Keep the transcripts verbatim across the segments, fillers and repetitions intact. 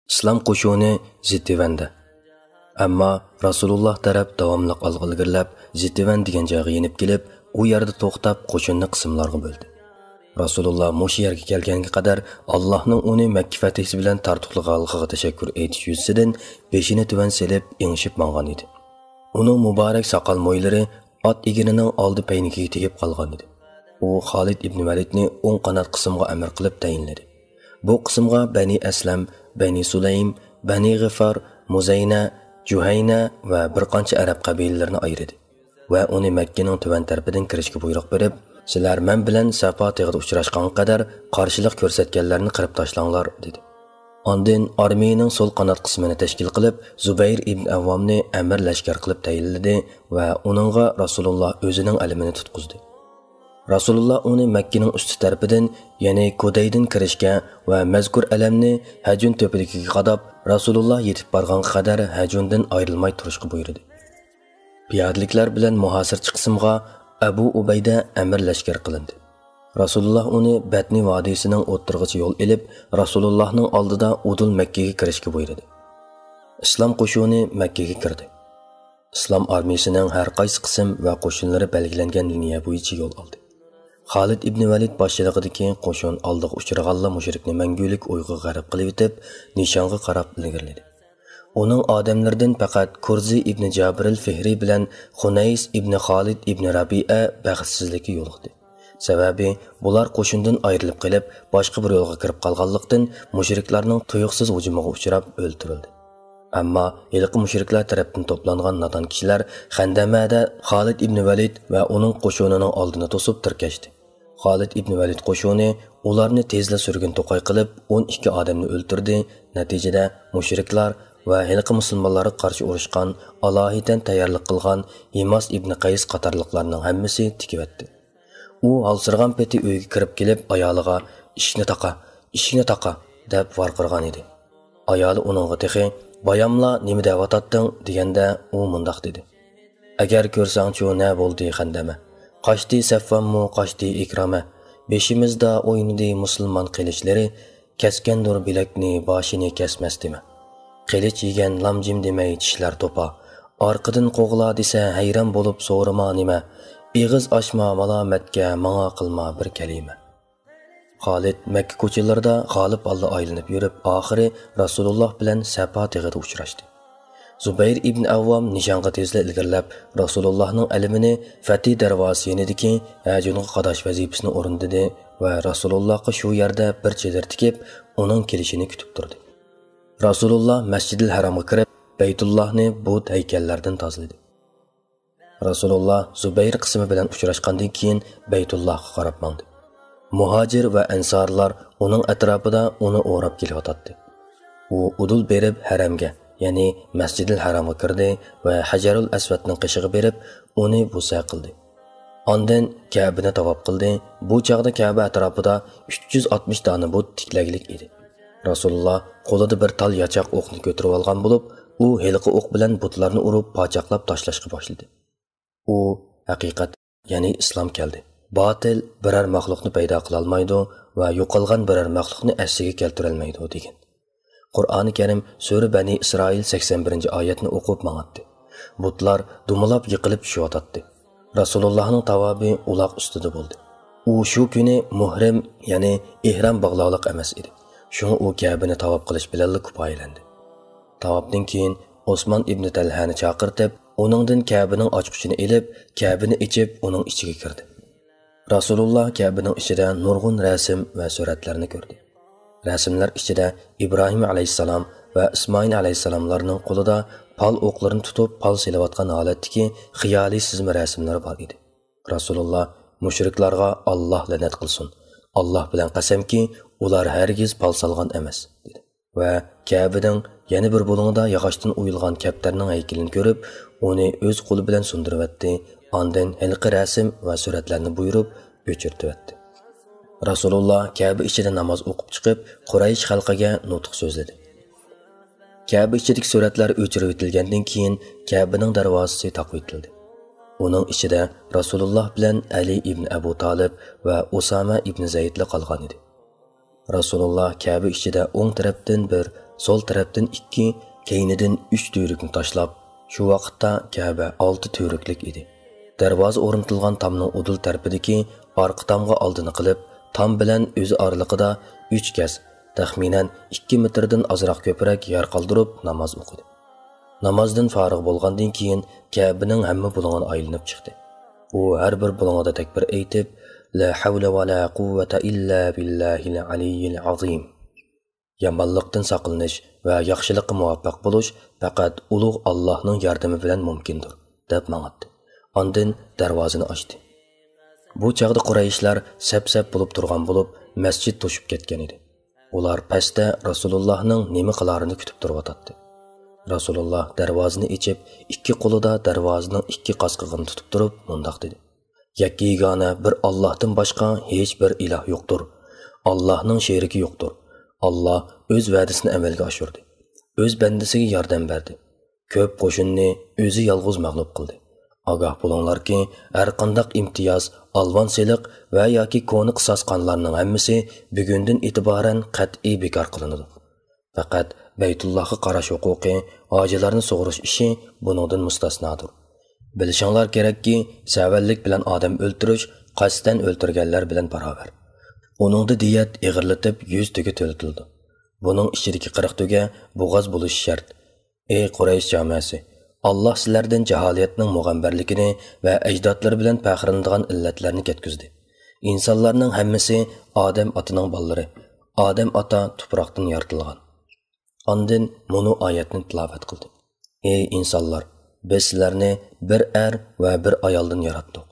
ئىسلام قوشۇنى زېتىۋەندە. ئەمما رەسۇلۇللاھ تەرەپ داۋاملىق ئالغا ئىلگىرىلەپ، زېتىۋەن دېگەن جايغا يېنىپ كېلىپ، ئۇ يەردە توختاپ، قوشۇننى قىسىملارغا بۆلدى. رەسۇلۇللاھ مۇشۇ يەرگە كەلگەنگە قەدەر ئاللاھنىڭ ئۇنى مەككە فەتھىسى بىلەن تارتۇقلىغانلىقىغا تەشەككۈر ئېيتىش يۈزىسىدىن بېشىنى تۆۋەن سېلىپ ئېڭىشىپ ماڭغان ئىدى. ئۇنىڭ مۇبارەك ساقال مويلىرى ئات ئېگىرىنىڭ ئالدى پەينىكىگە تېگىپ قالغان ئىدى. ئۇ خالىد ئىبن ۋەلىدنى ئوڭ قانات قىسىمغا ئەمىر قىلىپ تەيىنلىدى. بۇ قىسىمغا بەنى ئەسلەم، بەنى سۇلەيم، بەنى غىفار، مۇزەينە، جۇھەينە ۋە بىر قانچە ئەرەب قەبىلىلىرىنى ئايرىدى ۋە ئۇنى مەككىنىڭ تۆۋەن تەرىپىدىن كىرىشكە بۇيرۇق بېرىپ، سىلەر مەن بىلەن سەپا تېغىدا ئۇچراشقانغا قەدەر قارشىلىق كۆرسەتكەنلەرنى قىرىپ تاشلاڭلار، دېدى. ئاندىن ئارمىيىنىڭ سول قانات قىسمىنى تەشكىل قىلىپ، زۇبەير ئىبن ئەۋۋامنى ئەمىر لەشكەر قىلىپ تەيىنلىدى ۋە ئۇنىڭغا رەسۇلۇللاھ ئۆزىنىڭ ئەلىمىنى تۇتقۇزدى. رەسۇلۇللاھ ئۇنى مەككىنىڭ ئۈستى تەرىپىدىن، يەنى كۇدەيدىن كىرىشكە ۋە مەزكۇر ئەلەمنى ھەجۈن تۆپىلىكىگە قاداپ، رەسۇلۇللاھ يېتىپ بارغانغا قەدەر ھەجۈندىن ئايرىلماي تۇرۇشقا بۇيرۇدى. پىيادىلىكلەر بىلەن مۇھاسىرىچى قىسىمغا ئەبۇ ئۇبەيدە ئەمىر لەشكەر قىلىندى. رەسۇلۇللاھ ئۇنى بەتنى ۋادىسىنىڭ ئوتتۇرىغىچە يول ئېلىپ، رەسۇلۇللاھنىڭ ئالدىدا ئۇدۇل مەككىگە كىرىشكە بۇيرۇدى. ئىسلام قوشۇنى مەككىگە كىردى. ئىسلام ئارمىيىسىنىڭ ھەر قايسى قىسىم ۋە قوشۇنلىرى بەلگىلەنگەن لىنىيە بويىچە يول ئالدى. خالىد ئىبن ۋەلىد باشچىلىقىدىكى قوشۇن ئالدىغا ئۇچرىغانلا مۇشرىكنى مەڭگۈلۈك ئويغا غەرق قىلىۋېتىپ، نىشانغا قاراپ ئىلگىرىلىدى. ئۇنىڭ ئادەملىرىدىن پەقەت كۇرزى ئىبن جابىرىل فىھرى بىلەن خۇنەيس ئىبن خالىد ئىبن رەبىئە بەختسىزلىككە يولۇقتى. سەۋەبى، بۇلار قوشۇندىن ئايرىلىپ قېلىپ، باشقا بىر يولغا كىرىپ قالغانلىقتىن، مۇشرىكلارنىڭ تۇيۇقسىز ھۇجۇمىغا ئۇچراپ ئۆلتۈرۈلدى. ئەمما ھېلىقى مۇشرىكلار تەرەپتىن توپلانغان نادان كىشىلەر خەندەمەدە خالىد ئىبن ۋەلىد ۋە ئۇنىڭ قوشۇنىنىڭ ئالدىنى توسۇپ تىركەشتى. خالىد ئىبن ۋەلىد قوشۇنى ئۇلارنى تېزلا سۈرگۈن توقاي قىلىپ، ئون ئىككى ئادەمنى ئۆلتۈردى. نەتىجىدە مۇشرىكلار ۋە ھېلىقى مۇسۇلمانلارغا قارشى ئۇرۇشقان، ئالاھىدەن تەييارلىق قىلغان ھىماس ئىبن قەيس قاتارلىقلارنىڭ ھەممىسى تىكىۋەتتى. ئۇ ھالسىرىغان پېتى ئۆيگە كىرىپ كېلىپ، ئايالىغا، «ئىشىكنى تاقا، ئىشىكنى تاقا!» دەپ ۋارقىرىغان ئىدى. ئايالى ئۇنىڭغا تېخى، «باياملا نېمە دەۋاتاتتىڭ؟» دېگەندە، ئۇ مۇنداق دېدى، «ئەگەر كۆرسەڭچۇ نە بولدى خەندەمە؟ قاچتى سەفۋانمۇ، قاچتى ئىكرامە. بېشىمىزدا ئوينىدى مۇسۇلمان قىلىچلىرى، كەسكەندۇر بىلەكنى، باشىنى كەسمەس دېمە. قىلىچ يېگەن لامجىم دېمەي چىشلەر توپا. ئارقىدىن قوغلا دېسە ھەيران بولۇپ سورىما نېمە. ئېغىز ئاچما مالامەتكە، ماڭا قىلما بىر كەلىمە.» خالىد مەككە كوچىلىرىدا غالىب ھالدا ئايلىنىپ يۈرۈپ، ئاخىرى رەسۇلۇللاھ بىلەن سەپا تېغىدا ئۇچراشتى. زۇبەير ئىبن ئەۋۋام نىشانغا تېزلا ئىلگىرىلەپ، رەسۇلۇللاھنىڭ ئەلىمىنى فەتھى دەرۋازىسى يېنىدىكى ھەجۈنغا قاداش ۋەزىپىسىنى ئورۇندىدى ۋە رەسۇلۇللاھقا شۇ يەردە بىر چېدىر تىكىپ، ئۇنىڭ كېلىشىنى كۈتۈپ تۇردى. رەسۇلۇللاھ مەسجىدىل ھەرامغا كىرىپ، بەيتۇللاھنى بۇت ھەيكەللەردىن تازىلىدى. رەسۇلۇللاھ زۇبەير قىسمى بىلەن ئۇچراشقاندىن كېيىن، بەيتۇللاھقا قاراپ ماڭدى. مۇھاجىر ۋە ئەنسارلار ئۇنىڭ ئەتراپىدا ئۇنى ئوراپ كېلىۋاتاتتى. ئۇ ئۇدۇل بېرىپ ھەرەمگە، يەنى مەسجىدىل ھەرامغا كىردى ۋە ھەجەرۇل ئەسۋەدنىڭ قېشىغا بېرىپ، ئۇنى بوسە قىلدى. ئاندىن كەبىنى تاۋاپ قىلدى. بۇ چاغدا كەبە ئەتراپىدا ئۈچ يۈز ئاتمىش دانە بۇت تىكلەكلىك ئىدى. رەسۇلۇللاھ قولىدا بىر تال ياچاق ئوقنى كۆتۈرۈۋالغان بولۇپ، ئۇ ھېلىقى ئوق بىلەن بۇتلارنى ئۇرۇپ، پاچاقلاپ تاشلاشقا باشلىدى. ئۇ، ھەقىقەت، يەنى ئىسلام كەلدى. باتىل بىرەر مەخلۇقنى پەيدا قىلالمايدۇ ۋە يوقالغان بىرەر مەخلۇقنى ئەسلىگە كەلتۈرەلمەيدۇ، دېگەن. قۇرئانى كەرىم سۈرە بەنى ئىسرائىل سەكسەن بىرىنچى ئايەتنى ئوقۇپ ماڭاتتى. بۇتلار دومىلاپ يىقىلىپ چۈشۈۋاتاتتى. رەسۇلۇللاھنىڭ تاۋابى ئۇلاق ئۈستىدە بولدى. ئۇ شۇ كۈنى مۇھرىم، يەنى ئېھرام باغلاقلىق ئەمەس ئىدى. شۇڭا ئۇ كەبىنى تاۋاپ قىلىش بىلەنلا كۇپايىلەندى. تاۋاپتىن كېيىن ئوسمان ئىبنى تەلھەنى چاقىرتىپ، ئۇنىڭدىن كەبىنىڭ ئاچقۇچىنى ئېلىپ، كەبىنى ئېچىپ، ئۇنىڭ ئىچىگە كىردى. رەسۇلۇللاھ كەبىنىڭ ئىچىدە نۇرغۇن رەسىم ۋە سۈرەتلەرنى كۆردى. رەسىملەر ئىچىدە ئىبراھىم ئەلەيھىسسالام ۋە ئىسمائىل ئەلەيھىسسالاملارنىڭ قولىدا پال ئوقلىرىنى تۇتۇپ، پال سېلىۋاتقان ھالەتتىكى خىيالىي سىزما رەسىملىرى بار ئىدى. رەسۇلۇللاھ مۇشرىكلارغا «ئاللاھ لەنەت قىلسۇن! ئاللاھ بىلەن قەسەمكى، ئۇلار ھەرگىز پال سالغان ئەمەس» دېدى. ۋە كەبىنىڭ يەنە بىر بۇلۇڭىدا ياغاچتىن ئويۇلغان كەپتەرنىڭ ھەيكىلىنى كۆرۈپ، ئۇنى ئۆز قولى بىلەن سۇندۇرۇۋەتتى، ئاندىن ھېلىقى رەسىم ۋە سۈرەتلەرنى بۇيرۇپ، ئۆچۈرتۈۋەتتى. رەسۇلۇللاھ كەبە ئىچىدە ناماز ئوقۇپ چىقىپ، قۇرەيش خەلقىگە نۇتۇق سۆزلىدى. كەبە ئىچىدىكى سۈرەتلەر ئۆچۈرۈۋېتىلگەندىن كېيىن، كەبىنىڭ دەرۋازىسى تاقىۋېتىلدى. ئۇنىڭ ئىچىدە رەسۇلۇللاھ بىلەن ئەلى ئىبن ئەبۇ تالىپ ۋە ئۇسامە ئىبن زەيدلا قالغان ئىدى. رەسۇلۇللاھ كەبە ئىچىدە ئوڭ تەرەپتىن بىر، سول تەرەپتىن ئىككى، كەينىدىن ئۈچ تۈۋرۈكنى تاشلاپ، شۇ ۋاقىتتا كەبە ئالتە تۈۋرۈكلۈك ئىدى. دەرۋازا ئورنىتىلغان تامنىڭ ئۇدۇل تەرىپىدىكى ئارقا تامغا ئالدىنى قىلىپ، تام بىلەن ئۆزى ئارىلىقىدا ئۈچ گەز، تەخمىنەن ئىككى مېتىردىن ئازراق كۆپرەك يەر قالدۇرۇپ ناماز ئوقۇدى. نامازدىن فارىغ بولغاندىن كېيىن، كەبىنىڭ ھەممە بۇلۇڭىنى ئايلىنىپ چىقتى. ئۇ ھەر بىر بۇلۇڭىدا تەكبىر ئېيتىپ، لا ھەۋلە ۋە لا قۇۋۋەتە ئىللا بىللاھىل ئەلىييىل ئەزىم. يامانلىقتىن ساقلىنىش ۋە ياخشىلىققا مۇۋەپپەق بولۇش پەقەت ئۇلۇغ ئاللاھنىڭ ياردىمى بىلەن مۇمكىندۇر، دەپ ماڭاتتى. ئاندىن دەرۋازىنى ئاچتى. بۇ چاغدا قۇرەيشلەر سەپ-سەپ بولۇپ تۇرغان بولۇپ، مەسچىت توشۇپ كەتكەن ئىدى. ئۇلار پەستە رەسۇلۇللاھنىڭ نېمە قىلارىنى كۈتۈپ تۇرۇۋاتاتتى. رەسۇلۇللاھ دەرۋازىنى ئېچىپ، ئىككى قولىدا دەرۋازىنىڭ ئىككى قاسقىغىنى تۇتۇپ تۇرۇپ مۇنداق دېدى: يەككە يېگانە بىر ئاللاھتىن باشقا ھېچ بىر ئىلاھ يوقتۇر. ئاللاھنىڭ شېرىكى يوقتۇر. ئاللاھ ئۆز ۋەدىسىنى ئەمەلگە ئاشۇردى. ئۆز بەندىسىگە ياردەم بەردى. كۆپ قوشۇننى ئۆزى يالغۇز مەغلۇپ قىلدى. ئاگاھ بولۇڭلاركى، ھەرقانداق ئىمتىياز، ئالۋان سېلىق ۋە ياكى كونا قىساسخانىلارنىڭ ھەممىسى بۈگۈندىن ئېتىبارەن قەتئىي بىكار قىلىنىدۇ. پەقەت بەيتۇللاھقا قاراش ھوقۇقى، ھاجىلارنى سۇغۇرۇش ئىشى بۇنىڭدىن مۇستەسنادۇر. بىلىشىڭلار كېرەككى، سەۋەنلىك بىلەن ئادەم ئۆلتۈرۈش قەستەن ئۆلتۈرگەنلەر بىلەن باراۋەر. ئۇنىڭدا دىيەت ئېغىرلىتىپ يۈز تۆگە تۆلىتىلىدۇ. بۇنىڭ ئىچىدىكى قىرىق تۆگە بوغاز بولۇشى شەرت. ئەي قۇرەيش جامەسى! ئاللاھ سىلەردىن جاھالىيەتنىڭ مۇغەمبەرلىكىنى ۋە ئەجدادلىرى بىلەن پەخىرلىنىدىغان ئىللەتلەرنى كەتكۈزدى. ئىنسانلارنىڭ ھەممىسى ئادەم ئاتىنىڭ بالىلىرى. ئادەم ئاتا تۇپراقتىن يارىتىلغان. ئاندىن مۇنۇ ئايەتنى تىلاۋەت قىلدى: ئەي ئىنسانلار! بىز سىلەرنى بىر ئەر ۋە بىر ئايالدىن ياراتتۇق.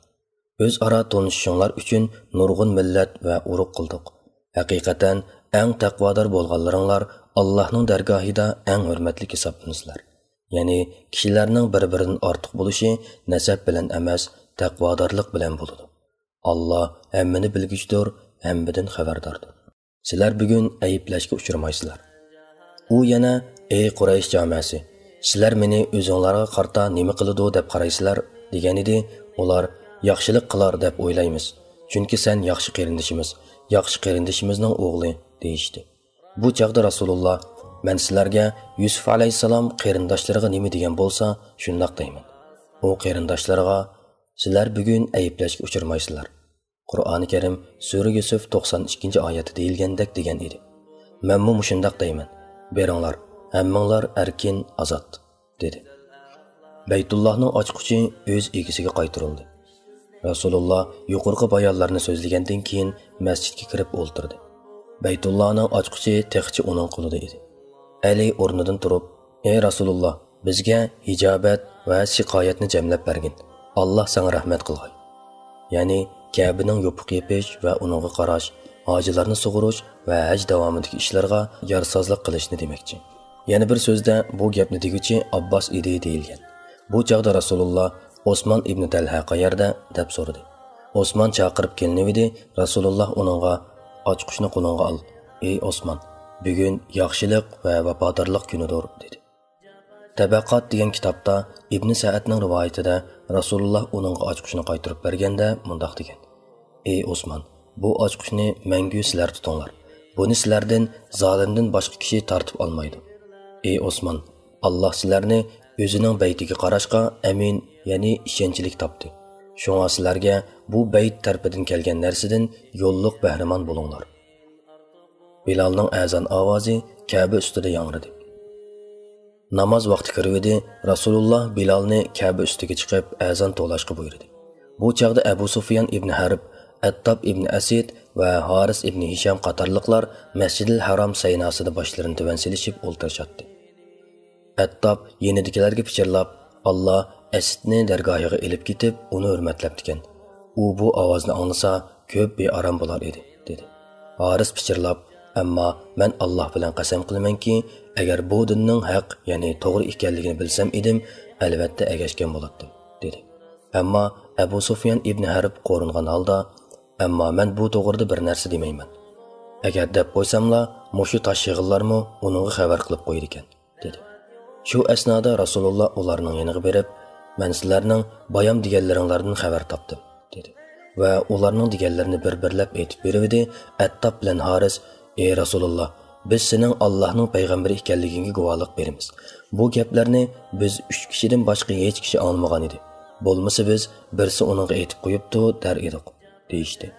ئۆزئارا تونۇشۇشۇڭلار ئۈچۈن نۇرغۇن مىللەت ۋە ئۇرۇق قىلدۇق. ھەقىقەتەن، ئەڭ تەقۋادار بولغانلىرىڭلار ئاللاھنىڭ دەرگاھىدا ئەڭ ھۆرمەتلىك ھېسابلىنىسىلەر. يەنى كىشىلەرنىڭ بىر-بىرىدىن ئارتۇق بولۇشى نەسەب بىلەن ئەمەس، تەقۋادارلىق بىلەن بولىدۇ. ئاللاھ ھەممىنى بىلگۈچىدۇر، ھەممىدىن خەۋەرداردۇر. سىلەر بۈگۈن ئەيىبلەشكە ئۇچرىمايسىلەر. ئۇ يەنە: ئەي قۇرەيش جامەسى! سىلەر مېنى ئۆزۈڭلارغا قارىتا نېمە قىلىدۇ دەپ قارايسىلەر؟ دېگەنىدى. ئۇلار: ياخشىلىق قىلار دەپ ئويلايمىز. چۈنكى سەن ياخشى قېرىندىشىمىز، ياخشى قېرىندىشىمىزنىڭ ئوغلى، دېيىشتى. بۇ چاغدا رەسۇلۇللاھ: مەن سىلەرگە يۈسۈپ ئەلەيھىسسالام قېرىنداشلىرىغا نېمە دېگەن بولسا، شۇنداق دەيمەن. ئۇ قېرىنداشلىرىغا: سىلەر بۈگۈن ئەيىبلەشكە ئۇچرىمايسىلەر. قۇرئانى كەرىم سۈرە يۈسۈف توقسان ئىككىنچى ئايەتتە دېيىلگەندەك دېگەن ئىدى. مەنمۇ مۇشۇنداق دەيمەن. بېرىڭلار، ھەممىڭلار ئەركىن، ئازاد، دېدى. بەيتۇللاھنىڭ ئاچقۇچى ئۆز ئىگىسىگە قايتۇرۇلدى. رەسۇلۇللاھ يۇقىرىقى بايانلارنى سۆزلىگەندىن كېيىن مەسچىتكە كىرىپ ئولتۇردى. بەيتۇللاھنىڭ ئاچقۇچى تېخىچە ئۇنىڭ قولىدا ئىدى. ئەلى ئورنىدىن تۇرۇپ: ئەي رەسۇلۇللاھ، بىزگە ھىجابەت ۋە سىقايەتنى جەملەپ بەرگىن. ئاللاھ ساڭا رەھمەت قىلغاي. يەنى كەبىنىڭ يوپۇق يېپىش ۋە ئۇنىڭغا قاراش، ھاجىلارنى سۇغۇرۇش ۋە ھەج داۋامىدىكى ئىشلارغا يارسازلىق قىلىشنى دېمەكچى. يەنە بىر سۆزدە بۇ گەپنى دېگۈچى ئابباس ئىدى دېيىلگەن. بۇ چاغدا رەسۇلۇللاھ: ئوسمان ئىبنى تەلھە قەيەردە؟ دەپ سورىدى. ئوسمان چاقىرىپ كېلىنىۋىدى، رەسۇلۇللاھ ئۇنىڭغا: ئاچقۇچنى قولۇڭغا ئال، ئەي ئوسمان، بۈگۈن ياخشىلىق ۋە ۋاپادارلىق كۈنىدۇر، دېدى. تەبەقات دېگەن كىتابتا ئىبنى سەئەدنىڭ رىۋايىتىدە رەسۇلۇللاھ ئۇنىڭغا ئاچقۇچنى قايتۇرۇپ بەرگەندە مۇنداق دېگەن: ئەي ئوسمان، بۇ ئاچقۇچنى مەڭگۈ سىلەر تۇتۇڭلار. بۇنى سىلەردىن زالىمدىن باشقا كىشى تارتىپ ئالمايدۇ. ئەي ئوسمان، ئاللاھ سىلەرنى ئۆزىنىڭ بەيتىگە قاراشقا ئەمىن، يەنى ئىشەنچلىك تاپتى. شۇڭا سىلەرگە بۇ بەيت تەرىپىدىن كەلگەن نەرسىدىن يوللۇق بەھرىمەن بولۇڭلار. بىلالنىڭ ئەزان ئاۋازى كەبە ئۈستىدە ياڭرىدى. ناماز ۋاقتى كىرىۋىدى، رەسۇلۇللاھ بىلالنى كەبە ئۈستىگە چىقىپ ئەزان توۋلاشقا بۇيرۇدى. بۇ چاغدا ئەبۇ سۇفيان ئىبنى ھەرب، ئەتتاب ئىبنى ئەسىد ۋە ھارىس ئىبنى ھىشام قاتارلىقلار مەسجىدىل ھارام سەيناسىدا باشلىرىنى تۆۋەن سېلىشىپ ئولتۇرۇشاتتى. ئەتتاب يېنىدىكىلەرگە پىچىرلاپ: «ئاللا ئەسىدنى دەرگاھىغا ئېلىپ كېتىپ، ئۇنى ھۆرمەتلەپتىكەن. ئۇ بۇ ئاۋازنى ئاڭلىسا، كۆپ بىئارام بولار ئىدى» دېدى. ھارىس پىچىرلاپ: «ئەمما مەن ئاللا بىلەن قەسەم قىلىمەنكى، ئەگەر بۇ دىننىڭ ھەق، يەنى توغرا ئىكەنلىكىنى بىلسەم ئىدىم، ئەلۋەتتە ئەگەشكەن بولاتتىم» دېدى. ئەمما ئەبۇ سۇفيان ئىبنى ھەرب قورۇنغان ھالدا: «ئەمما مەن بۇ توغرىدا بىر نەرسە دېمەيمەن. ئەگەر دەپ قويساملا، مۇشۇ تاش يىغىنلارمۇ ئۇنىڭغا خەۋەر قىلىپ قويىدىكەن» دېدى. شۇ ئەسنادا رەسۇلۇللا ئۇلارنىڭ يېنىغا بېرىپ: «مەن سىلەرنىڭ بايام دېگەنلىرىڭلاردىن خەۋەر تاپتىم» دېدى. ۋە ئۇلارنىڭ دېگەنلىرىنى بىر-بىرلەپ ئېيتىپ بېرىۋىدى. ئەتتاب بىلەن ھارىس: «ئەي رەسۇلۇللا، «بىز سېنىڭ ئاللاھنىڭ پەيغەمبىرى ئىكەنلىكىڭگە گۇۋاھلىق بېرىمىز. بۇ گەپلەرنى بىز ئۈچ كىشىدىن باشقا ھېچ كىشى ئاڭلىمىغان ئىدى. بولمىسا بىز بىرسى ئۇنىڭغا ئېيتىپ قويۇپتۇ دەر ئىدۇق» دېيىشتى.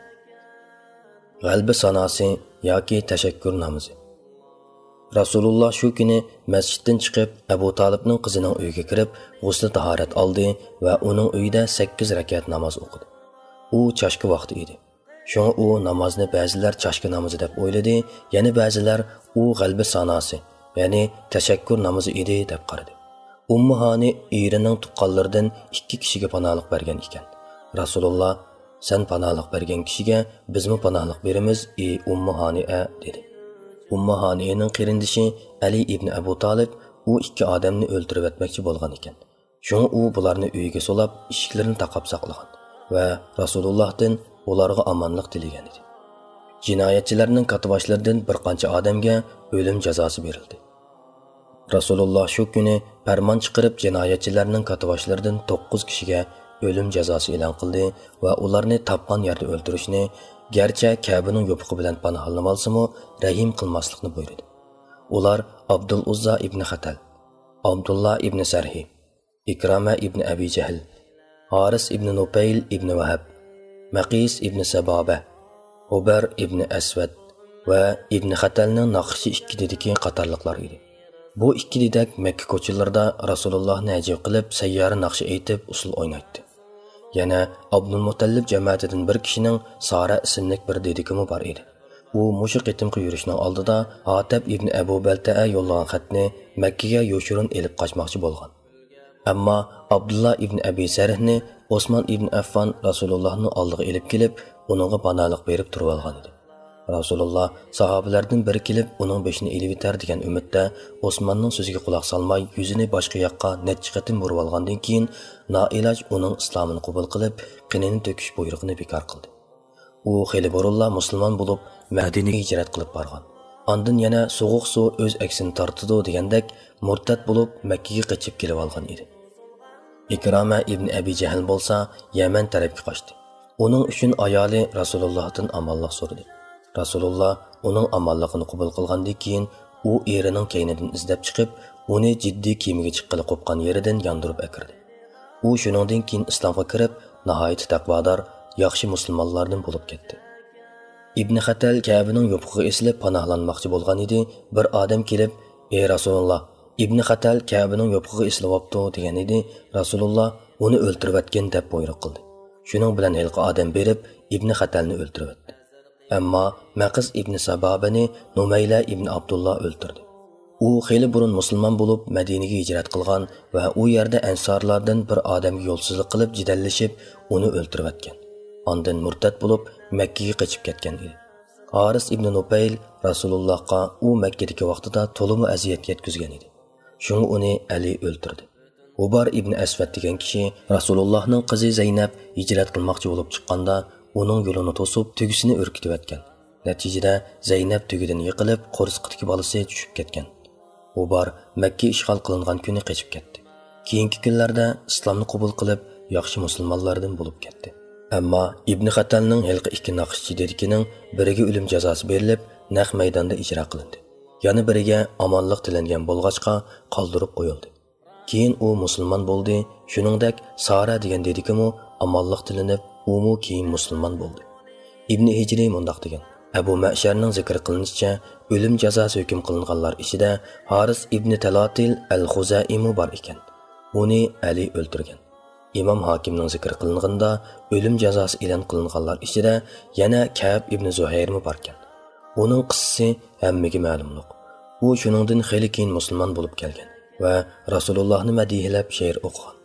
غەلبە ساناسى ياكى تەشەككۈر نامىزى. رەسۇلۇللا شۇ كۈنى مەسچىتتىن چىقىپ، ئەبۇ تالىپنىڭ قىزىنىڭ ئۆيىگە كىرىپ، غۇسلى تاھارەت ئالدى ۋە ئۇنىڭ ئۆيىدە سەككىز رەكەت ناماز ئوقۇدى. ئۇ چاشكا ۋاقتى ئىدى. شۇڭا ئۇ نامازنى بەزىلەر چاشكا نامىزى دەپ ئويلىدى، يەنە بەزىلەر ئۇ غەلبە ساناسى، يەنى تەشەككۈر نامىزى ئىدى دەپ قارىدى. ئۇممۇ ھانى ئېرىنىڭ تۇغقانلىرىدىن ئىككى كىشىگە پاناھلىق بەرگەن ئىكەن. رەسۇلۇللا، «سەن پاناھلىق بەرگەن كىشىگە بىزمۇ پاناھلىق بېرىمىز، ئى ئۇممۇ ھانىئە» دېدى. ئۇممۇ ھانىئەنىڭ قېرىندىشى ئەلى ئىبنى ئەبۇ تالىپ ئۇ ئىككى ئادەمنى ئۆلتۈرۈۋەتمەكچى بولغان ئىكەن. شۇڭا ئۇ بۇلارنى ئۆيىگە سولاپ، ئىشىكلىرىنى تاقاپ ساقلىغان ۋە رەسۇلۇللاھتىن ئۇلارغا ئامانلىق تىلىگەن ئىدى. جىنايەتچىلەرنىڭ كاتتىباشلىرىدىن بىر قانچە ئادەمگە ئۆلۈم جازاسى بېرىلدى. رەسۇلۇللا شۇ كۈنى پەرمان چىقىرىپ، جىنايەتچىلەرنىڭ كاتتىباشلىرىدىن توققۇز كىشىگە ئۆلۈم جازاسى ئېلان قىلدى ۋە ئۇلارنى تاپقان يەردە ئۆلتۈرۈشنى، گەرچە كەبىنىڭ يوپۇقى بىلەن پاناھلىنىۋالسىمۇ، رەھىم قىلماسلىقنى بۇيرۇدى. ئۇلار ئابدۇل ئۇززا ئىبنى خەتەل، ئابدۇللا ئىبنى سەرھى، ئىكرامە ئىبنى ئەبى جەھل، ھارىس ئىبنى نۇپەيل ئىبنى ۋەھەب، مەقىس ئىبنى سەبابە، ھۇبەر ئىبنى ئەسۋەد ۋە ئىبنى خەتەلنىڭ ناخشىچى ئىككى دېدىكى قاتارلىقلار ئىدى. بۇ ئىككى دېدەك مەككە كوچىلىرىدا رەسۇلۇللاھنى ھەجۋ قىلىپ، سەييارە ناخشا ئېيتىپ، ئۇسسۇل ئوينايتتى. يەنە ئابدۇلمۇتەللىپ جەمەتىدىن بىر كىشىنىڭ سارە ئىسىملىك بىر دېدىكىمۇ بار ئىدى. ئۇ مۇشۇ قېتىمقى يۈرۈشنىڭ ئالدىدا ھاتەب ئىبنى ئەبۇ بەلتەئە يوللىغان خەتنى مەككىگە يوشۇرۇن ئېلىپ قاچماقچى بولغان. ئەمما ئابدۇللا ئىبنى ئەبى سەرھنى ئوسمان ئىبنى ئەففان رەسۇلۇللاھنىڭ ئالدىغا ئېلىپ كېلىپ، ئۇنىڭغا پاناھلىق بېرىپ تۇرۇۋالغان ئىدى. رەسۇلۇللا ساھابىلەردىن بىرى كېلىپ، ئۇنىڭ بېشىنى ئېلىۋېتەر دېگەن ئۈمىدتە، ئوسماننىڭ سۆزىگە قۇلاق سالماي، يۈزىنى باشقا ياققا نەچچە قېتىم بۇرۇۋالغاندىن كېيىن، نائىلاج ئۇنىڭ ئىسلامىنى قوبۇل قىلىپ، قېنىنى تۆكۈش بۇيرۇقىنى بىكار قىلدى. ئۇ خېلى بۇرۇنلا مۇسۇلمان بولۇپ، مەدىنىگە ھىجرەت قىلىپ بارغان. ئاندىن يەنە «سوغۇق سۇ ئۆز ئەكسىنى تارتىدۇ» دېگەندەك، مۇرتەت بولۇپ، مەككىگە قېچىپ كېلىۋالغان ئىدى. ئىكرامە ئىبنى ئەبى جەھل بولسا يەمەن تەرەپكە قاچتى. ئۇنىڭ ئۈچۈن ئايالى رەسۇلۇللاھتىن ئامانلىق سورىدى. رەسۇلۇللا ئۇنىڭ ئامانلىقىنى قوبۇل قىلغاندىن كېيىن، ئۇ ئېرىنىڭ كەينىدىن ئىزدەپ چىقىپ، ئۇنى جىددىي كېمىگە چىققىلى قوپقان يېرىدىن ياندۇرۇپ ئەكىردى. ئۇ شۇنىڭدىن كېيىن ئىسلامغا كىرىپ، ناھايىتى تەقۋادار، ياخشى مۇسۇلمانلاردىن بولۇپ كەتتى. ئىبنى خەتەل كەبىنىڭ يوپۇقىغا ئېسىلىپ پاناھلانماقچى بولغان ئىدى، بىر ئادەم كېلىپ، «ئەي رەسۇلۇللا، ئىبنى خەتەل كەبىنىڭ يوپۇقىغا ئېسىلىۋاپتۇ» دېگەن ئىدى. رەسۇلۇللا «ئۇنى ئۆلتۈرۈۋەتكىن» دەپ بۇيرۇق قىلدى. شۇنىڭ بىلەن ھېلىقى ئادەم بېرىپ، ئىبنى خەتەلنى ئۆلتۈرۈۋەتتى. ئەمما مەقىس ئىبنى سابابىنى نۇمەيلە ئىبنى ئابدۇللا ئۆلتۈردى. ئۇ خېلى بۇرۇن مۇسۇلمان بولۇپ، مەدىنىگە ھىجرەت قىلغان ۋە ئۇ يەردە ئەنسارلاردىن بىر ئادەمگە يولسىزلىق قىلىپ جېدەللىشىپ، ئۇنى ئۆلتۈرۈۋەتكەن. ئاندىن مۇرتەت بولۇپ، مەككىگە قېچىپ كەتكەن ئىدى. ھارىس ئىبنى نۇپەيل رەسۇلۇللاھقا ئۇ مەككىدىكى ۋاقتىدا تولىمۇ ئەزىيەت يەتكۈزگەن ئىدى. شۇڭا ئۇنى ئەلى ئۆلتۈردى. ھۇبار ئىبنى ئەسۋەد دېگەن كىشى رەسۇلۇللاھنىڭ قىزى زەينەپ ھىجرەت قىلماقچى بولۇپ چىققاندا، ئۇنىڭ يولىنى توسۇپ، تۆگىسىنى ئۆركىتىۋەتكەن. نەتىجىدە زەينەپ تۆگىدىن يىقىلىپ، قورسىقىدىكى بالىسى چۈشۈپ كەتكەن. ھۇبار مەككە ئىشغال قىلىنغان كۈنى قېچىپ كەتتى. كېيىنكى كۈنلەردە ئىسلامنى قوبۇل قىلىپ، ياخشى مۇسۇلمانلاردىن بولۇپ كەتتى. ئەمما ئىبنى خەتەلنىڭ ھېلىقى ئىككى ناخشىچى دېدىكىنىڭ بىرىگە ئۆلۈم جازاسى بېرىلىپ، نەق مەيداندا ئىجرا قىلىندى. يەنە بىرىگە ئامانلىق تىلەنگەن بولغاچقا، قالدۇرۇپ قويۇلدى. كېيىن ئۇ مۇسۇلمان بولدى. شۇنىڭدەك سارە دېگەن دېدىكىمۇ ئامانلىق تىلىنىپ، ئۇمۇ كېيىن مۇسۇلمان بولدى. ئىبنى ھىجرى مۇنداق دېگەن: ئەبۇ مەشەرنىڭ زىكىر قىلىنىشىچە، ئۆلۈم جازاسى ھۆكۈم قىلىنغانلار ئىچىدە ھارىس ئىبنى تەلاتىل ئەل خۇزەئىمۇ بار ئىكەن. ئۇنى ئەلى ئۆلتۈرگەن. ئىمام ھاكىمنىڭ زىكىر قىلىنغىنىدا، ئۆلۈم جازاسى ئېلان قىلىنغانلار ئىچىدە يەنە كەئب ئىبنى زۇھەيرمۇ باركەن. ئۇنىڭ قىسسىسى ھەممىگە مەلۇملۇق. ئۇ شۇنىڭدىن خېلى كېيىن مۇسۇلمان بولۇپ كەلگەن ۋە رەسۇلۇللاھنى مەدھىيەلەپ شېئىر ئوقۇغان.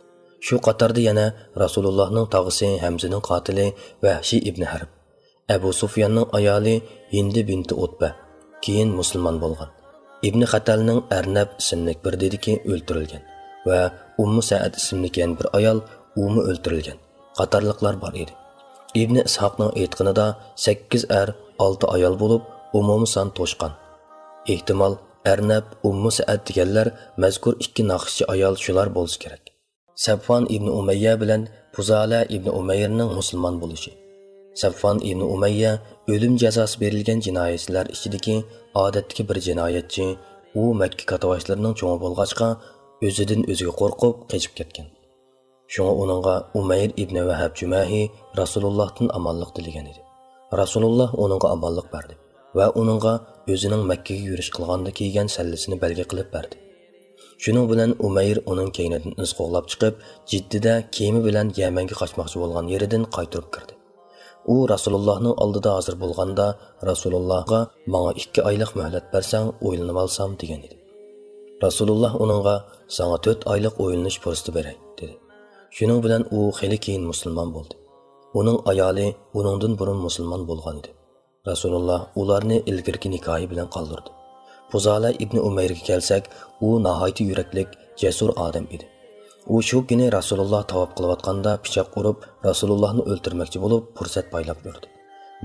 شۇ قاتاردا يەنە رەسۇلۇللاھنىڭ تاغىسى ھەمزىنىڭ قاتىلى ۋەھشىي ئىبنى ھەرب، ئەبۇ سۇفياننىڭ ئايالى ھىندى بىنتى ئۇتبە، كېيىن مۇسۇلمان بولغان. ئىبنى خەتەلنىڭ ئەرنەب ئىسىملىك بىر دېدىكى ئۆلتۈرۈلگەن ۋە ئۇممۇ سەئەد ئىسىملىك يەنە بىر ئايال، ئۇمۇ ئۆلتۈرۈلگەن قاتارلىقلار بار ئىدى. ئىبنى ئىسھاقنىڭ ئېيتقىنىدا، سەككىز ئەر، ئالتە ئايال بولۇپ، ئومۇمىي سان توشقان. ئېھتىمال، ئەرنەب، ئۇممۇ سەئەد دېگەنلەر مەزكۇر ئىككى ناخشىچى ئايال شۇلار بولسا كېرەك. سەپۋان ئىبنى ئۇمەييە بىلەن پۇزالە ئىبنى ئۇمەيرنىڭ مۇسۇلمان بولۇشى. سەفۋان ئىبنى ئۇمەييە ئۆلۈم جازاسى بېرىلگەن جىنايەتچىلەر ئىچىدىكى ئادەتتىكى بىر جىنايەتچى. ئۇ مەككە كاتتىباشلىرىنىڭ چوڭى بولغاچقا، ئۆزىدىن ئۆزىگە قورقۇپ قېچىپ كەتكەن. شۇڭا ئۇنىڭغا ئۇمەير ئىبنى ۋەھەب جۈمەھى رەسۇلۇللاھتىن ئامانلىق تىلىگەن ئىدى. رەسۇلۇللاھ ئۇنىڭغا ئامانلىق بەردى ۋە ئۇنىڭغا ئۆزىنىڭ مەككىگە يۈرۈش قىلغاندا كىيگەن سەللىسىنى بەلگە قىلىپ بەردى. شۇنىڭ بىلەن ئۇمەير ئۇنىڭ كەينىدىن ئىز قوغلاپ چىقىپ، جىددىدە كېمە بىلەن يەمەنگە قاچماقچى بولغان يېرىدىن قايتۇرۇپ كىردى. ئۇ رەسۇلۇللاھنىڭ ئالدىدا ھازىر بولغاندا، رەسۇلۇللاھقا، «ماڭا ئىككى ئايلىق مۆھلەت بەرسەڭ، ئويلىنىۋالسام» دېگەن ئىدى. رەسۇلۇللاھ ئۇنىڭغا، «ساڭا تۆت ئايلىق ئويلىنىش پۇرسىتى بېرەي» دېدى. شۇنىڭ بىلەن ئۇ خېلى كېيىن مۇسۇلمان بولدى. ئۇنىڭ ئايالى ئۇنىڭدىن بۇرۇن مۇسۇلمان بولغان ئىدى. رەسۇلۇللاھ ئۇلارنى ئىلگىرىكى نىكاھى بىلەن قالدۇردى. پۇزالە ئىبنى ئۇمەيرگە كەلسەك، ئۇ ناھايىتى يۈرەكلىك، جەسۇر ئادەم ئىدى. ئۇ شۇ كۈنى رەسۇلۇللاھ تاۋاپ قىلىۋاتقاندا پىچاق ئۇرۇپ، رەسۇلۇللاھنى ئۆلتۈرمەكچى بولۇپ، پۇرسەت پايلاپ يۈردى.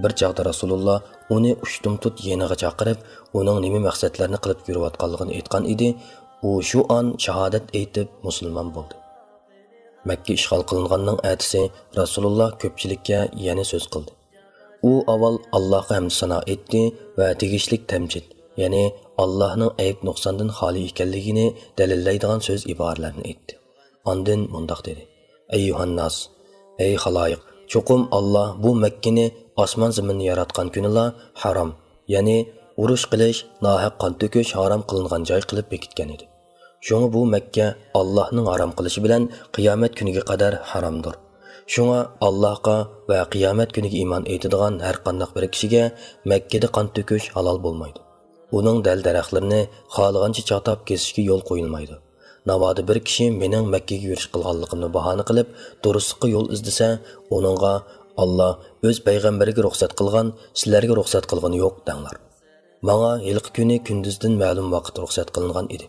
بىر چاغدا رەسۇلۇللاھ ئۇنى ئۇشتۇمتۇت يېنىغا چاقىرىپ، ئۇنىڭ نېمە مەقسەتلەرنى قىلىپ يۈرۈۋاتقانلىقىنى ئېيتقان ئىدى. ئۇ شۇ ئان شاھادەت ئېيتىپ، مۇسۇلمان بولدى. مەككە ئىشغال قىلىنغاننىڭ ئەتىسى رەسۇلۇللاھ كۆپچىلىككە يەنە سۆز قىلدى. ئۇ ئاۋۋال ئاللاھقا ھەمدۇ سانا ئېيتتى ۋە تېگىشلىك تەمجىد، يەنى ئاللاھنىڭ ئەيىب نۇقساندىن خالىي ئىكەنلىكىنى دەلىللەيدىغان سۆز ئىبارىلەرنى ئېيتتى. ئاندىن مۇنداق دېدى: «ئەييۇھەنناس، ئەي خالايىق، چوقۇم ئاللاھ بۇ مەككىنى ئاسمان زېمىننى ياراتقان كۈنىلا ھارام، يەنى ئۇرۇش قىلىش، ناھەق قان تۆكۈش ھارام قىلىنغان جاي قىلىپ بېكىتكەن ئىدى. شۇڭا بۇ مەككە ئاللاھنىڭ ھارام قىلىشى بىلەن قىيامەت كۈنىگە قەدەر ھارامدۇر. شۇڭا ئاللاھقا ۋە قىيامەت كۈنىگە ئىمان ئېيتىدىغان ھەر قانداق بىر كىشىگە مەككىدە قان تۆكۈش ھالال بولمايدۇ. ئۇنىڭ دەل-دەرەخلىرىنى خالىغانچە چاتاپ كېسىشكە يول قويۇلمايدۇ. ناۋادا بىر كىشى مېنىڭ مەككىگە يۈرۈش قىلغانلىقىمنى باھانە قىلىپ، دۇرۇسلۇققا يول ئىزدىسە، ئۇنىڭغا، 'ئاللاھ ئۆز پەيغەمبىرىگە رۇخسەت قىلغان، سىلەرگە رۇخسەت قىلغىنى يوق' دەڭلار. ماڭا ھېلىقى كۈنى كۈندۈزدىن مەلۇم ۋاقىت رۇخسەت قىلىنغان ئىدى.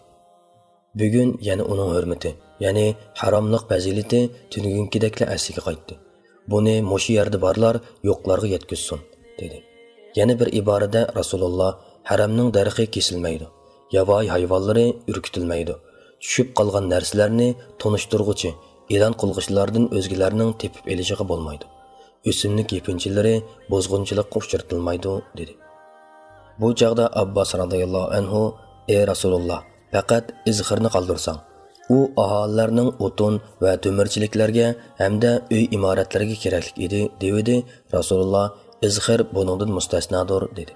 بۈگۈن يەنە ئۇنىڭ ھۆرمىتى، يەنى ھاراملىق پەزىلىتى تۈنۈگۈنكىدەكلا ئەسلىگە قايتتى. بۇنى مۇشۇ يەردە بارلار يوقلارغا يەتكۈزسۇن» دېدى. يەنە بىر ئىبارىدە رەسۇلۇللاھ: «ھەرەمنىڭ دەرىخى كېسىلمەيدۇ، ياۋايى ھايۋانلىرى ئۈركۈتۈلمەيدۇ، چۈشۈپ قالغان نەرسىلەرنى تونۇشتۇرغۇچى، ئېلان قىلغۇچىلاردىن ئۆزگىلەرنىڭ تېپىپ ئېلىشىغا بولمايدۇ، ئۆسۈملۈك يېپىنچىلىرى بۇزغۇنچىلىققا ئۇچرىتىلمايدۇ» دېدى. بۇ چاغدا ئابباس رازىياللاھۇ ئەنھۇ: «ئەي رەسۇلۇللاھ، پەقەت ئىزخىرنى قالدۇرساڭ، ئۇ ئاھالىلەرنىڭ ئوتۇن ۋە تۆمۈرچىلىكلەرگە ھەمدە ئۆي ئىمارەتلىرىگە كېرەكلىك ئىدى» دېۋىدى. رەسۇلۇللاھ: «ئىزخىر بۇنىڭدىن مۇستەسنادۇر» دېدى.